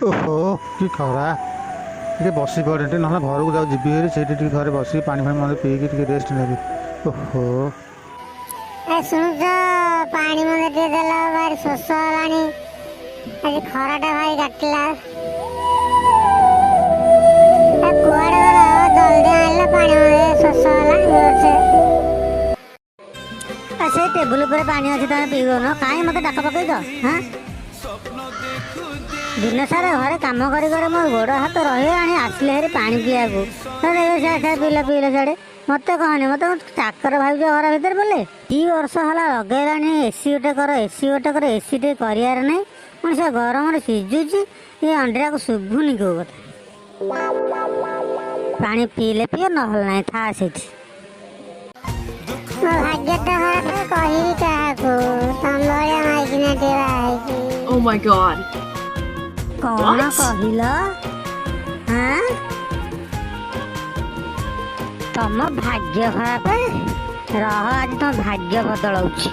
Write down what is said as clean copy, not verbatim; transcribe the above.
ଓହୋ, କି ଖରା! ଟିକେ ବସି ପଡ଼େ ଟିକେ, ନହେଲେ ଘରକୁ ଯାଉ ଯିବି ହେରି। ସେଇଠି ଟିକେ ଘରେ ବସିକି ପାଣି ଫାଣି ମୋତେ ପିଇକି ଟିକେ ରେଷ୍ଟ ନେବି। ଓହୋ। ଏ ଶୁଣୁଛ, ପାଣି ମତେ ଟିକେ ଦେଲ, ଭାରି ଶୋଷ ହେଲାଣି। ଆଜି ଖରାଟା ଭାରି କାଟିଲା। ଏ କୁଆଡ଼େ ଗଲ? ଜଲ୍ଦି ଆଣିଲ ପାଣି, ମତେ ଶୋଷ ହେଲାଣି ଜୋରସେ। ସେଇ ଟେବୁଲ ଉପରେ ପାଣି ଅଛି, ତମେ ପିଇବନ କାହିଁ ମତେ ଡାକ ପକେଇଛ? ହଁ, ଦିନ ସାରା ଘରେ କାମ କରି କରି ମୋ ଗୋଡ଼ ହାତ ରହିଗଲାଣି, ଆସିଲେ ହେରି ପାଣି ପିଇବାକୁ। ସିଆଡ଼େ ପିଇଲ ପିଇଲ ସିଆଡ଼େ। ମତେ କହନି, ମତେ ଚାକର ଭାବୁଛ ଘର ଭିତରେ ବୋଲେ? 2 ବର୍ଷ ହେଲା ଲଗେଇଲାଣି, ଏସି ଗୋଟେ କର, ଏସି ଗୋଟେ କର। ଏସି ଟିକେ କରିବାର ନାହିଁ, ମଣିଷ ଗରମରେ ସିଝୁଛି। ଏ ଅଣ୍ଡିରାକୁ ଶୁଭୁନି କୋଉ କଥା। ପାଣି ପିଇଲେ ପିଅ, ନହେଲେ ନାହିଁ, ଥା ସେଇଠି। ମୋ ଭାଗ୍ୟଟା ଖରାପ, କହିବି କାହାକୁ? ତମ ଭଳିଆ ମାଇକିନା ଟିକେ ବାହା ହେଇକି। Oh my God. କଣ What? କହିଲ? ଆଁ, ତମ ଭାଗ୍ୟ ଖରାପ? ରହ, ଆଜି ତମ ଭାଗ୍ୟ ବଦଳାଉଛି।